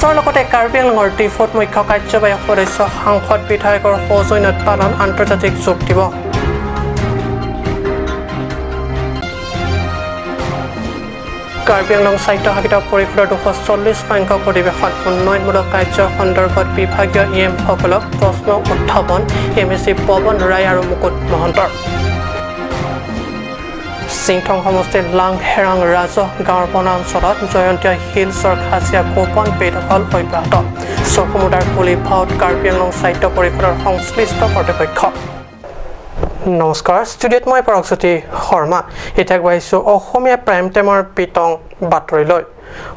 বিশ্বৰ লগতে কাৰ্বি আংলঙৰ ডিফুত মুখ্য কাৰ্যবাহী সদস্য, সাংসদ, বিধায়কৰ সৌজন্যত পালন আন্তৰ্জাতিক যোগ দিৱস। কাৰ্বি আংলং স্বায়ত্তশাসিত পৰিষদৰ 240 সংখ্যক অধিৱেশন। উন্নয়নমূলক কাৰ্যৰ সন্দৰ্ভত বিভাগীয় ই এমসকলক প্ৰশ্ন উত্থাপন এম এ চি পৱন ৰায় আৰু মুকুট মহন্তৰ। চিংথং সমষ্টিৰ লাংহেৰাং ৰাজহ গাঁৱৰ বনাঞ্চলত জয়ন্তীয়া হিলছৰ খাচীয়া গোপন বেদখল অব্যাহত। চকুমুদাৰ কলিভাওত কাৰ্বি আংলং স্বায়ত্ত পৰিষদৰ সংশ্লিষ্ট কৰ্তৃপক্ষ। নমস্কাৰ, ষ্টুডিঅ'ত মই পৰকজ্যোতি শৰ্মা। এতিয়া গৈছোঁ অসমীয়া প্ৰাইম টাইমৰ বিতং বাতৰিলৈ।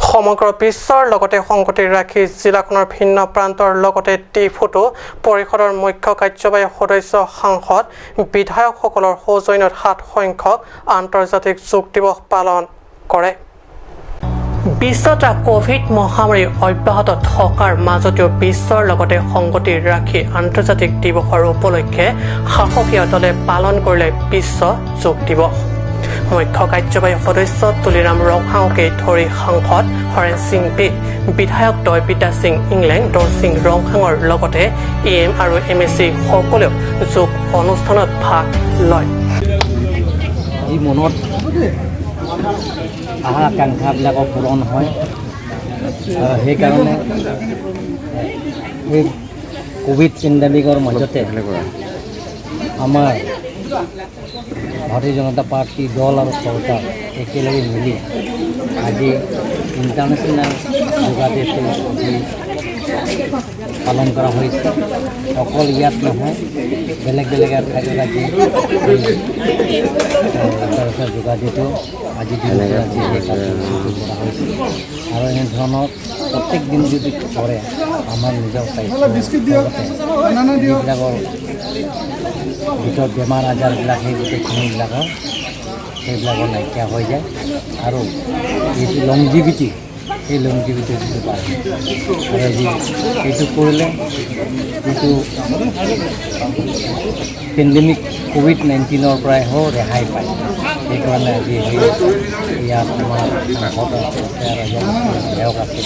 সমগ্ৰ বিশ্বৰ লগতে সংগতি ৰাখি জিলাখনৰ ভিন্ন প্ৰান্তৰ লগতে ডিফুতো পৰিষদৰ মুখ্য কাৰ্যবাহী সদস্য, সাংসদ, বিধায়কসকলৰ সৌজন্যত 7 সংখ্যক আন্তৰ্জাতিক যোগ দিৱস পালন কৰে। বিশ্বত কভিড মহামাৰী অব্যাহত থকাৰ মাজতেও বিশ্বৰ লগতে সংগতি ৰাখি আন্তৰ্জাতিক দিৱসৰ উপলক্ষে শাসকীয় দলে পালন কৰিলে বিশ্ব যোগ দিৱস। মুখ্য কাৰ্যবাহী সদস্য তুলিৰাম ৰংহাঙকে ধৰি সাংসদ হৰেণ সিং বি, বিধায়ক দয়বিদ্যা সিং ইংলেং, দৰসিং ৰংহাঙৰ লগতে ই এম আৰু এম এ চি সকলেও যোগ অনুষ্ঠানত ভাগ লয়। যি মনত আশা আকাংক্ষাবিলাকৰ পূৰণ হয় আৰু সেইকাৰণে এই ক'ভিড পেণ্ডেমিকৰ মাজতে আমাৰ ভাৰতীয় জনতা পাৰ্টী দল আৰু চৰকাৰ একেলগে মিলি আজি ইণ্টাৰনেশ্যনেল যোগা ডেটো আজি পালন কৰা হৈছে। অকল ইয়াত নহয়, বেলেগ বেলেগ ঠাইত আজি ইণ্টাৰনেশ্যনেল যোগা ডেটো আজি দিনটো আজি সেই কাৰ্যসূচীটো কৰা হৈছে। আৰু এনেধৰণৰ প্ৰত্যেক দিন যদি কৰে, আমাৰ নিজৰ স্বাস্থ্যৰ লগতে যিবিলাকৰ ভিতৰত বেমাৰ আজাৰবিলাক, সেই গোটেইখিনিবিলাকৰ সেইবিলাকৰ নাইকিয়া হৈ যায় আৰু যিটো লংজিভিটি, সেই লংজিভিটি যিটো বাঢ়ে আৰু যি এইটো কৰিলে যিটো পেণ্ডেমিক ক'ভিড-19ৰ পৰাই হওক ৰেহাই পায়। সেইকাৰণে আজি সেই ইয়াত আমাৰ সাংসদ আছে আৰু এজন বিধায়ক আছে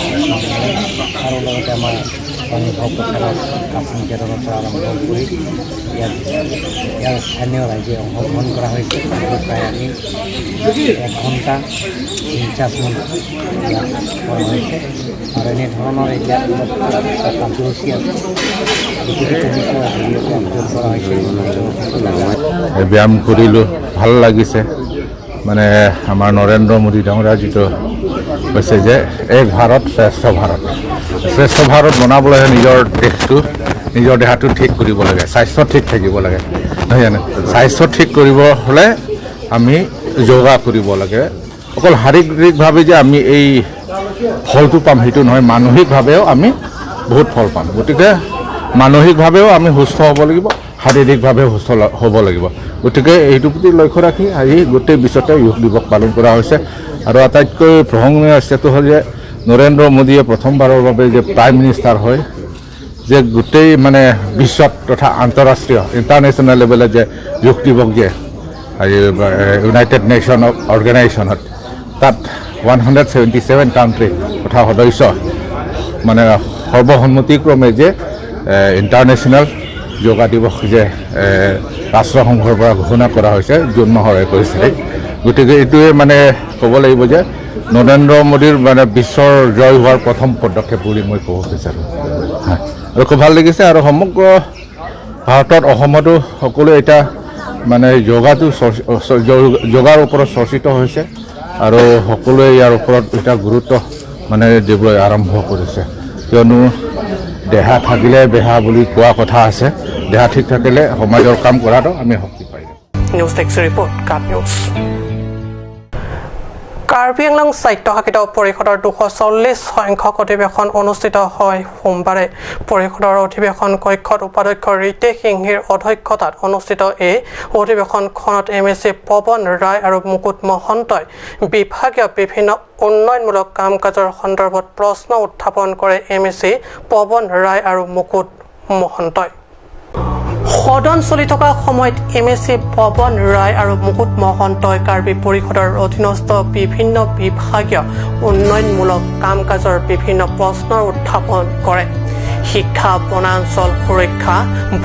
আৰু লগতে আমাৰ অনুভৱ প্ৰচাৰক কাচিং কেদৰৰ পৰা আৰম্ভ কৰি ইয়াত ইয়াৰ স্থানীয় ৰাইজে অংশগ্ৰহণ কৰা হৈছে। আজি প্ৰায় আমি 1 ঘণ্টা 49 মিনিট ইয়াত কৰা হৈছে আৰু এনেধৰণৰ এতিয়া কাৰ্যসূচী আছে, ডেপুটি কমিশ্যনাৰ জৰিয়তে আয়োজন কৰা হৈছে। ব্যায়াম কৰিলোঁ, ভাল লাগিছে। মানে আমাৰ নৰেন্দ্ৰ মোদী ডাঙৰীয়া যিটো কৈছে যে এক ভাৰত শ্ৰেষ্ঠ ভাৰত, শ্ৰেষ্ঠ ভাৰত বনাবলৈহে নিজৰ দেশটো, নিজৰ দেহাটো ঠিক কৰিব লাগে, স্বাস্থ্য ঠিক থাকিব লাগে, নহয় জানো? স্বাস্থ্য ঠিক কৰিব হ'লে আমি যোগা কৰিব লাগে। অকল শাৰীৰিকভাৱে যে আমি এই ফলটো পাম সেইটো নহয়, মানসিকভাৱেও আমি বহুত ফল পাম। গতিকে মানসিকভাৱেও আমি সুস্থ হ'ব লাগিব, শাৰীৰিকভাৱেও সুস্থ হ'ব লাগিব। গতিকে এইটোৰ প্ৰতি লক্ষ্য ৰাখি আজি গোটেই বিশ্বতে যোগ দিৱস পালন কৰা হৈছে। আৰু আটাইতকৈ প্ৰশংসনীয় ষ্টেপটো হ'ল যে নৰেন্দ্ৰ মোদীয়ে প্ৰথমবাৰৰ বাবে যে প্ৰাইম মিনিষ্টাৰ হয়, যে গোটেই মানে বিশ্বত তথা আন্তঃৰাষ্ট্ৰীয় ইণ্টাৰনেশ্যনেল লেভেলত যে যোগ দিৱস যে ইউনাইটেড নেশ্যন অৰ্গেনাইজেশ্যনত তাত 177 কাণ্ট্ৰি তথা সদস্য মানে সৰ্বসন্মতিক্ৰমে যে ইণ্টাৰনেশ্যনেল যোগা দিৱস যে ৰাষ্ট্ৰসংঘৰ পৰা ঘোষণা কৰা হৈছে জুন মাহৰ 21 তাৰিখ। গতিকে এইটোৱে মানে ক'ব লাগিব যে নৰেন্দ্ৰ মোদীৰ মানে বিশ্বৰ জয় হোৱাৰ প্ৰথম পদক্ষেপ বুলি মই ক'ব বিচাৰোঁ। আৰু খুব ভাল লাগিছে। আৰু সমগ্ৰ ভাৰতত, অসমতো সকলোৱে এতিয়া মানে যোগাটো যোগাৰ ওপৰত চৰ্চিত হৈছে আৰু সকলোৱে ইয়াৰ ওপৰত এতিয়া গুৰুত্ব মানে দিবলৈ আৰম্ভ কৰিছে। কিয়নো দেহা থাকিলে বেহা বুলি কোৱা কথা আছে, দেহা ঠিক থাকিলে সমাজৰ কাম কৰাটো আমি শক্তি পাই যাম। News desk report, cup news. Karbi Anglong স্বায়ত্তশাসিত পৰিষদৰ 240 সংখ্যক অধিৱেশন অনুষ্ঠিত হয় সোমবাৰে। পৰিষদৰ অধিৱেশন কক্ষত উপাধ্যক্ষ ৰিতেশ সিংহীৰ অধ্যক্ষতাত অনুষ্ঠিত এই অধিৱেশনখনত এম এ চি পৱন ৰায় আৰু মুকুট মহন্তই বিভাগীয় বিভিন্ন উন্নয়নমূলক কাম কাজৰ সন্দৰ্ভত প্ৰশ্ন উত্থাপন কৰে। এম এ চি পৱন ৰায় আৰু মুকুট মহন্তই। সদন চলি থকা সময়ত এম এ চি পৱন ৰায় আৰু মুকুট মহন্তই কাৰ্বি পৰিষদৰ অধীনস্থ বিভিন্ন বিভাগীয় উন্নয়নমূলক কাম কাজৰ বিভিন্ন প্ৰশ্নৰ উত্থাপন কৰে। শিক্ষা, বনাঞ্চল সুৰক্ষা,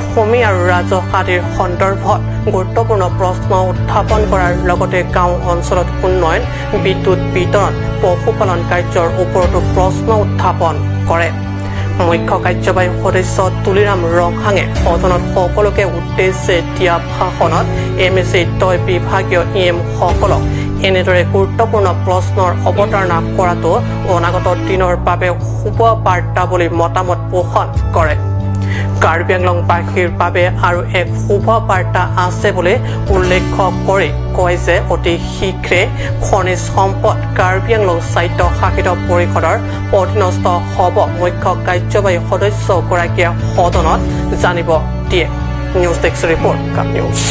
ভূমি আৰু ৰাজহ আদিৰ সন্দৰ্ভত গুৰুত্বপূৰ্ণ প্ৰশ্ন উত্থাপন কৰাৰ লগতে গাঁও অঞ্চলত উন্নয়ন, বিদ্যুৎ বিতৰণ, পশুপালন কাৰ্যৰ ওপৰতো প্ৰশ্ন উত্থাপন কৰে। মুখ্য কাৰ্যবাহী সদস্য তুলিৰাম ৰংহাঙে সদনত সকলোকে উদ্দেশ্যে দিয়া ভাষণত এম এ চি তয় বিভাগীয় ই এমসকলক এনেদৰে গুৰুত্বপূৰ্ণ প্ৰশ্নৰ অৱতাৰণা কৰাটো অনাগত দিনৰ বাবে শুভ বাৰ্তা বুলি মতামত পোষণ কৰে। কাৰ্বি আংলংবাসীৰ বাবে আৰু এক শুভ বাৰ্তা আছে বুলি উল্লেখ কৰি কয় যে অতি শীঘ্ৰে খনিজ সম্পদ কাৰ্বি আংলং স্বায়ত্ত শাসিত পৰিষদৰ অধীনস্থ হ'ব, মুখ্য কাৰ্যবাহী সদস্যগৰাকীয়ে সদনত জানিব দিয়ে। News desk report, cup news.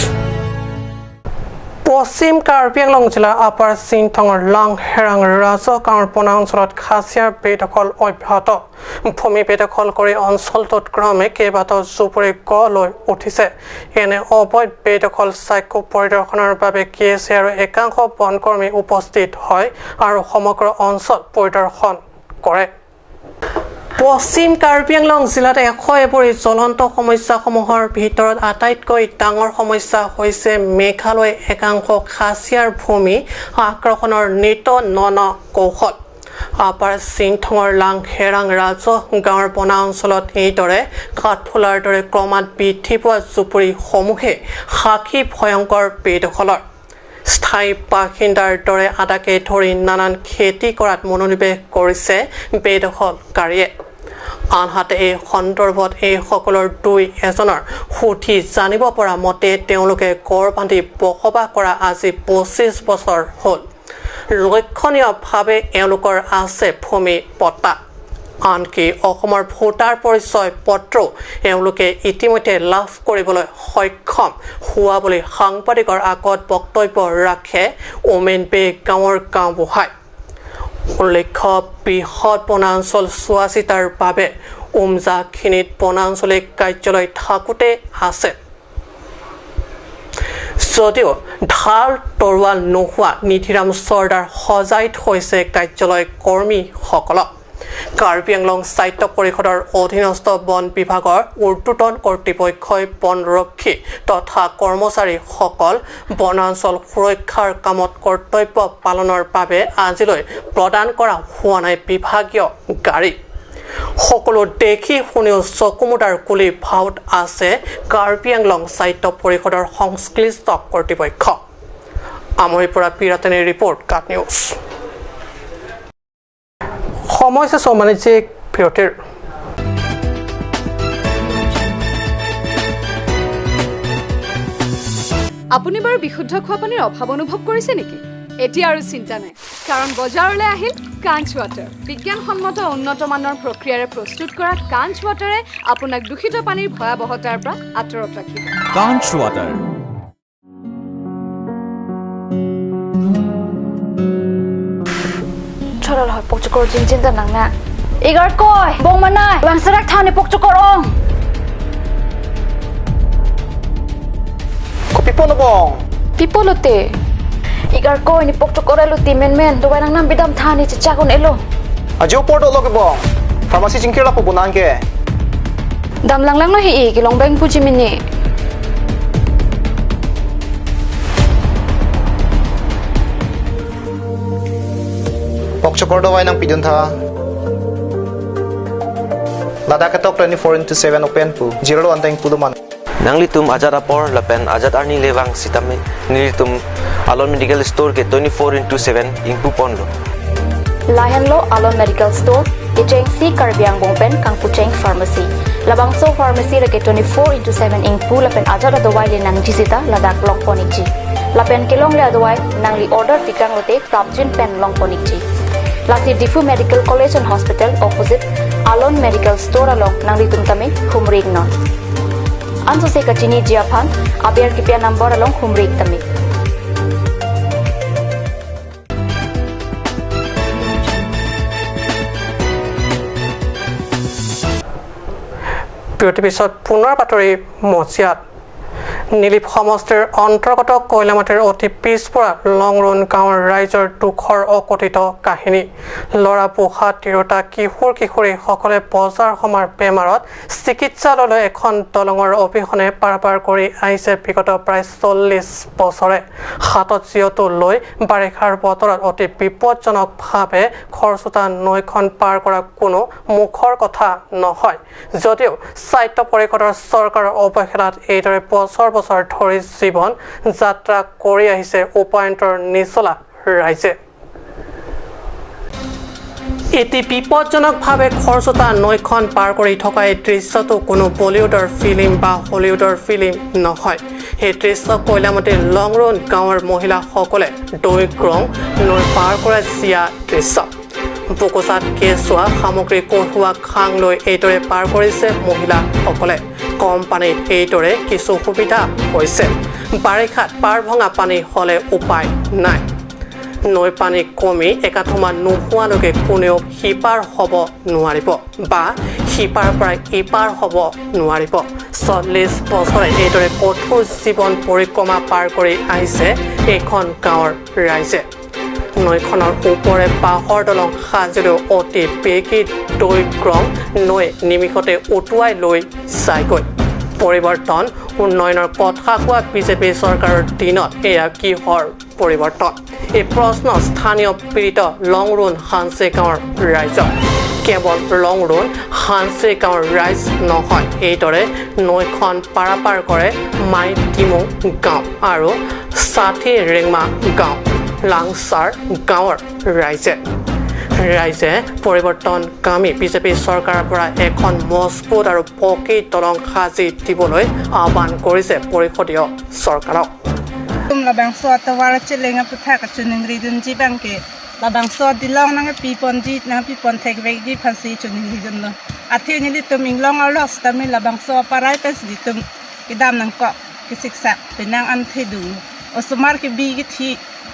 পশ্চিম কাৰ্বি আংলং জিলাৰ আপাৰ চিংথঙৰ লাংহেৰাং ৰাজহ গাঁৱৰ বনাঞ্চলত খাচীয়াৰ বেদখল অব্যাহত। ভূমি বেদখল কৰি অঞ্চলটোত ক্ৰমে কেইবাটাও জুপুৰি গঢ় লৈ উঠিছে। এনে অবৈধ বেদখল চাক্ষুষ পৰিদৰ্শনৰ বাবে কে এছ এ আৰু একাংশ বনকৰ্মী উপস্থিত হয় আৰু সমগ্ৰ অঞ্চল পৰিদৰ্শন কৰে। পশ্চিম কাৰ্বি আংলং জিলাত 101 জ্বলন্ত সমস্যাসমূহৰ ভিতৰত আটাইতকৈ ডাঙৰ সমস্যা হৈছে মেঘালয় একাংশ খাচীয়াৰ ভূমি আক্ৰমণৰ নিত ন ন কৌশল। আপাৰ চিংথঙৰ লাংহেৰাং ৰাজহ গাঁৱৰ বনাঞ্চলত এইদৰে কাঠফুলাৰ দৰে ক্ৰমাৎ বৃদ্ধি পোৱা জুপুৰিসমূহে সাক্ষী ভয়ংকৰ বেদখলৰ। স্থায়ী বাসিন্দাৰ দৰে আদাকে ধৰি নানান খেতি কৰাত মনোনিৱেশ কৰিছে বেদখলকাৰীয়ে। আনহাতে এই সন্দৰ্ভত এইসকলৰ দুই এজনৰ সুধি জানিব পৰা মতে তেওঁলোকে গড় বান্ধি বসবাস কৰা আজি 25 বছৰ হ'ল। লক্ষণীয়ভাৱে এওঁলোকৰ আছে ভূমি পট্টা। আনকি অসমৰ ভোটাৰ পৰিচয় পত্ৰও এওঁলোকে ইতিমধ্যে লাভ কৰিবলৈ সক্ষম হোৱা বুলি সাংবাদিকৰ আগত বক্তব্য ৰাখে ওমেন বে গাঁৱৰ গাঁওবুঢ়াই। উল্লেখ্য, বৃহৎ বনাঞ্চল চোৱাচিতাৰ বাবে উমজাখিনিত বনাঞ্চলিক কাৰ্যালয় থাকোঁতে আছে যদিও ঢাল তৰোৱাল নোহোৱা নিধিৰাম চৰ্দাৰ সজাই থৈছে কাৰ্যালয় কৰ্মীসকলক। কাৰ্বি আংলং স্বায়ত্ত পৰিষদৰ অধীনস্থ বন বিভাগৰ ঊৰ্ধ্বতন কৰ্তৃপক্ষই বনৰক্ষী তথা কৰ্মচাৰীসকল বনাঞ্চল সুৰক্ষাৰ কামত কৰ্তব্য পালনৰ বাবে আজিলৈ প্ৰদান কৰা হোৱা নাই বিভাগীয় গাড়ী। সকলো দেখি শুনিও চকুমুদাৰ কুলি ভাওত আছে কাৰ্বি আংলং স্বায়ত্ত পৰিষদৰ সংশ্লিষ্ট কৰ্তৃপক্ষ। আমৰিৰ পৰা পিৰাতেনিৰ ৰিপৰ্ট, কাট নিউজ। সময় হৈছে বাণিজ্যিক বিৰতিৰ। আপুনি বাৰু বিশুদ্ধ খোৱা পানীৰ অভাৱ অনুভৱ কৰিছে নেকি? এতিয়া আৰু চিন্তা নাই, কাৰণ বজাৰলৈ আহিল কাঞ্চ ৱাটাৰ। বিজ্ঞানসন্মত উন্নত মানৰ প্ৰক্ৰিয়াৰে প্ৰস্তুত কৰা কাঞ্চ ৱাটাৰে আপোনাক দূষিত পানীৰ ভয়াৱহতাৰ পৰা আঁতৰত ৰাখিব। কাঞ্চ water. Chorol hoi pok chokor jing jing ta nang na. Igar koi bong manai bang sarak thane pok chokor ong. Ko pipo no bong. Pipo lote. Igar koi ni pok chokor elo ti men men do nang nam bidam thane chi chakon elo. Ajo porto log bong. Pharmacy jing kela po bonan ke. Dam lang lang no hi ki long bang pu ji mini. Pokchokor dawai nang pidun tha. Ladakh tok 24/7 open pu zero anteng puluman. Nangli tum Azad apor lapen Azad arni lewang sitame nilitum Alon Medical Store ke 24/7 ingpu ponlo. Lahenlo Alon Medical Store ke cheng si karbiang bongpen kangpu cheng pharmacy. Labangso pharmacy rake 24/7 ingpu lapen Azad dawai le nang jisita Ladakh long ponikji. Lapen kelong le adawai nangli order pikang lote prapjin pen long ponikji. Lasi Difu Medical College and Hospital opposite Alon Medical Store along Nangli Tumtame Humrig non. Anso se kachini jiaphan aber kipya number along Humrig tame. বিৰতিৰ পিছত পুনৰ বাতৰি মজিয়াত। নীলিপ সমষ্টিৰ অন্তৰ্গত কয়লামাটিৰ অতি পিছপৰা লংৰুণ গাঁৱৰ ৰাইজৰ দুখৰ অকথিত কাহিনী। ল'ৰা পোহা তিৰোতা কিশোৰ কিশোৰীসকলে বজাৰ সমাৰ বেমাৰত চিকিৎসালয়লৈ এখন দলঙৰ অবিহনে পাৰাপাৰ কৰি আহিছে বিগত প্ৰায় 40 বছৰে। হাতত জিঅটো লৈ বাৰিষাৰ বতৰত অতি বিপদজনকভাৱে খৰস্ৰোতা নৈখন পাৰ কৰা কোনো মুখৰ কথা নহয় যদিও স্বায়ত্ত পৰিষদৰ চৰকাৰৰ অৱহেলাত এইদৰে বছৰ বছৰ ধৰি জীৱন যাত্ৰা কৰি আহিছে উপায়ন্তৰ নিচলা ৰাইজে। এটি বিপদজনকভাৱে খৰস্ৰোতা নৈখন পাৰ কৰি থকা এই দৃশ্যটো কোনো বলিউডৰ ফিল্ম বা হলিউডৰ ফিল্ম নহয়। সেই দৃশ্য কয়লামাটিৰ লংৰুণ গাঁৱৰ মহিলাসকলে দৈগ্ৰং নৈ পাৰ কৰা জীয়া দৃশ্য। বোকোচাত কেঁচুৱা সামগ্ৰী কঢ়োৱা খাং লৈ এইদৰে পাৰ কৰিছে মহিলাসকলে। কম পানীত এইদৰে কিছু সুবিধা হৈছে। বাৰিষাত পাৰ ভঙা পানী হ'লে উপায় নাই। নৈ পানী কমি একাঠুমান নোহোৱালৈকে কোনেও সিপাৰ হ'ব নোৱাৰিব বা সিপাৰ পৰা ইপাৰ হ'ব নোৱাৰিব। 40 বছৰে এইদৰে কঠোৰ জীৱন পৰিক্ৰমা পাৰ কৰি আহিছে এইখন গাঁৱৰ ৰাইজে। নৈখনৰ ওপৰে বাঁহৰ দলং সাজিলেও অতি বেগী দৈগ্ৰং নৈ নিমিষতে উটুৱাই লৈ যায়গৈ। পৰিৱৰ্তন উন্নয়নৰ কথা কোৱা বিজেপি চৰকাৰৰ দিনত এয়া কিহৰ পৰিৱৰ্তন? এই প্ৰশ্ন স্থানীয় পীড়িত লংৰুণ হানচে গাঁৱৰ ৰাইজৰ। কেৱল লংৰুণ হানচে গাঁৱৰ ৰাইজ নহয়, এইদৰে নৈখন পাৰাপাৰ কৰে মাইটিমু গাঁও আৰু ষাঠি ৰেংমা গাঁও, লাংচাৰ গাঁৱৰ ৰাইজে। ৰাইজে পৰিৱৰ্তনকামী বিজেপি চৰকাৰৰ পৰা এখন মজবুত আৰু পকী দলং সাজি দিবলৈ আহ্বান কৰিছে পৰিষদীয় চৰকাৰক।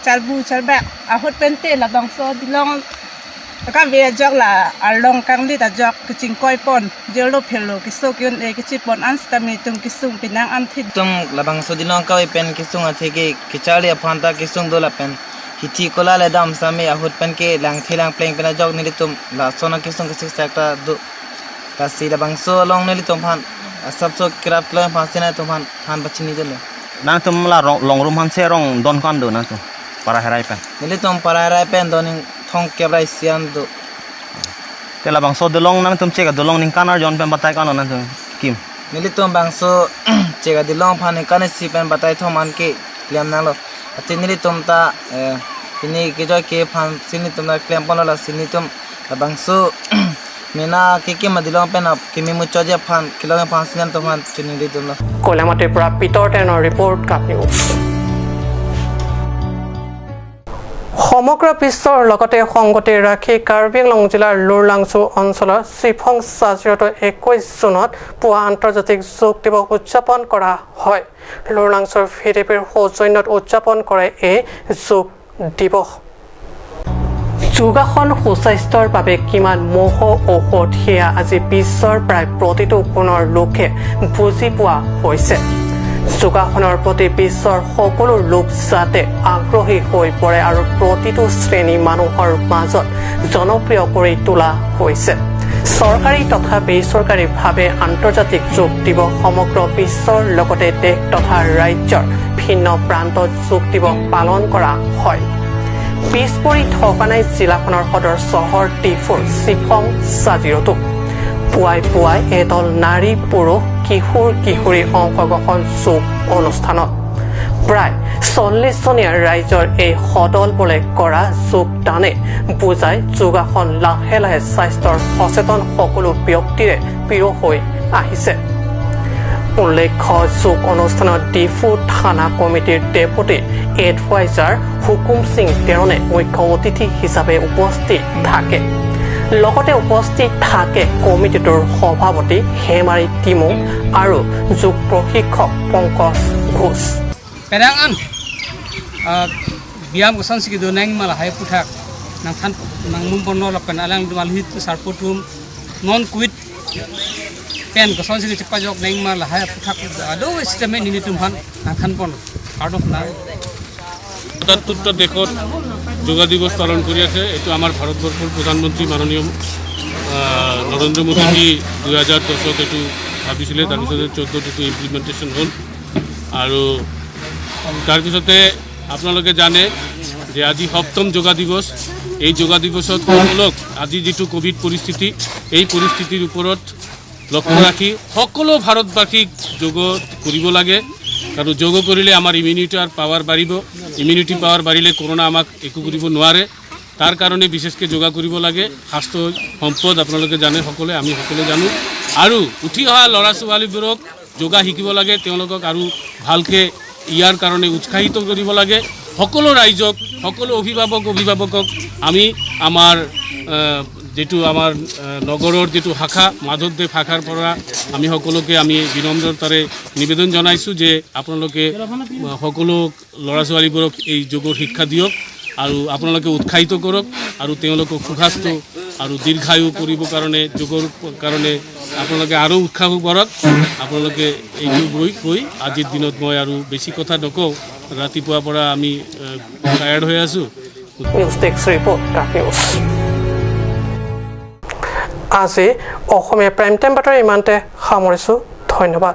Chalbu chalba ahot pente la bangso dilong ka ve jok la along kang li ta jok kiching koi pon jelo phelo kiso kyun e kichi pon ans tami tum kisung pinang an thi tum la bangso dilong ka pen kisung athe ke kichali aphanta kisung dola pen hithi kola le dam sami ahot pen ke lang thilang pleng pen jok nili tum la sona kisung kisik sakta du ta si la bangso long nili tum phan sab so krap la phasena tum phan than bachini jelo nang tum la long rum han se rong don kan do na tum para herai pen nili tum para herai pen doning thong kebrai sian do tela bangso dolong nang tum chega dolong ning kanar jon pen batai kanon nang tum kim nili tum bangso chega dilong phane kane si pen batai thom an ke claim nang lo ati nili tum ta ini ke joy ke phan sini tum na claim pon la sini tum bangso mena ke ke madilong pen ke mi mu choje phan kilong phan sinan tum phan chuni li tum কয়লামাটিৰ পৰা পিটৰ টেনৰ report, cup news. সমগ্ৰ বিশ্বৰ লগতে সংগতি ৰাখি কাৰ্বি আংলং জিলাৰ লুৰলাংচু অঞ্চলৰ চিফং চাজিৰতো 21 জুনত পুৱা আন্তৰ্জাতিক যোগ দিৱস উদযাপন কৰা হয়। লুৰলাংচুৰ ভিডিপিৰ সৌজন্যত উদযাপন কৰে এই যোগ দিৱস। যোগাসন সুস্বাস্থ্যৰ বাবে কিমান মহ ঔষধ সেয়া আজি বিশ্বৰ প্ৰায় প্ৰতিটো কোণৰ লোকে বুজি পোৱা হৈছে। যোগাসনৰ প্ৰতি বিশ্বৰ সকলো লোক যাতে আগ্ৰহী হৈ পৰে আৰু প্ৰতিটো শ্ৰেণী মানুহৰ মাজত জনপ্ৰিয় কৰি তোলা হৈছে। চৰকাৰী তথা বেচৰকাৰীভাৱে আন্তৰ্জাতিক যোগ দিৱস সমগ্ৰ বিশ্বৰ লগতে দেশ তথা ৰাজ্যৰ ভিন্ন প্ৰান্তত যোগ দিৱস পালন কৰা হয়। পিছ পৰি থকা নাই জিলাখনৰ সদৰ চহৰ ডিফুৰ চিফং চাজিৰতো। পুৱাই পুৱাই এদল নাৰী পুৰুষ কিশোৰ কিশোৰী অংশগ্ৰহণ যোগ অনুষ্ঠানত। প্ৰায় 40 জনীয়া ৰাইজৰ এই সদল বলে কৰা যোগদানে বুজাই যোগাসন লাহে লাহে স্বাস্থ্যৰ সচেতন সকলো ব্যক্তিৰে প্ৰিয় হৈ আহিছে। উল্লেখ্য, যোগ অনুষ্ঠানত ডিফু থানা কমিটিৰ ডেপুটি এডভাইজাৰ হুকুম সিং টেৰণে মুখ্য অতিথি হিচাপে উপস্থিত থাকে। লগতে উপস্থিত থাকে কমিটিটোৰ সভাপতি হেমাৰী টিমুং আৰু যোগ প্ৰশিক্ষক Pankaj Ghosh. Perangan biam kusan sigido neng malah hai puthak nang than nang mum bonno lapen alang dumal hit sarputum non quit pen koson sigi chipajok neng ma lahai puthak ado sitame nini tum phan nang than pon out of na ৭৭টা দেশত যোগা দিৱস পালন কৰি আছে। এইটো আমাৰ ভাৰতবৰ্ষৰ প্ৰধানমন্ত্ৰী মাননীয় নৰেন্দ্ৰ মোদীজী ২০১০ত এইটো ভাবিছিলে, তাৰপিছতে ১৪ত এইটো ইমপ্লিমেণ্টেশ্যন হ'ল। আৰু তাৰপিছতে আপোনালোকে জানে যে আজি সপ্তম যোগা দিৱস। এই যোগা দিৱসত সকলক আজি যিটো ক'ভিড পৰিস্থিতি, এই পৰিস্থিতিৰ ওপৰত লক্ষ্য ৰাখি সকলো ভাৰতবাসীক যোগ কৰিব লাগে। কাৰণ যোগ কৰিলে আমাৰ ইমিউনিটিৰ পাৱাৰ বাঢ়িব, ইমিউনিটি পাৱাৰ বাঢ়িলে কৰোণা আমাক একো কৰিব নোৱাৰে। তাৰ কাৰণে বিশেষকৈ যোগা কৰিব লাগে। স্বাস্থ্য সম্পদ আপোনালোকে জানে সকলোৱে, আমি সকলোৱে জানো। আৰু উঠি অহা ল'ৰা ছোৱালীবোৰক যোগা শিকিব লাগে, তেওঁলোকক আৰু ভালকৈ ইয়াৰ কাৰণে উৎসাহিত কৰিব লাগে। সকলো ৰাইজক, সকলো অভিভাৱক অভিভাৱকক আমি আমাৰ যিটো আমাৰ নগৰৰ যিটো শাখা মাধৱদেৱ শাখাৰ পৰা আমি সকলোকে আমি বিনম্ৰতাৰে নিবেদন জনাইছোঁ যে আপোনালোকে সকলো ল'ৰা ছোৱালীবোৰক এই যোগৰ শিক্ষা দিয়ক আৰু আপোনালোকে উৎসাহিত কৰক আৰু তেওঁলোকক সুস্বাস্থ্য আৰু দীৰ্ঘায়ু কৰিবৰ কাৰণে যোগৰ কাৰণে আপোনালোকে আৰু উৎসাহ কৰক। আপোনালোকে এইটো কৈ আজিৰ দিনত মই আৰু বেছি কথা নকওঁ। ৰাতিপুৱাৰ পৰা আমি টায়াৰ্ড হৈ আছোঁ। News desk report, news. আজি অসমীয়া প্ৰাইম টাইম বাতৰি ইমানতে সামৰিছোঁ। ধন্যবাদ।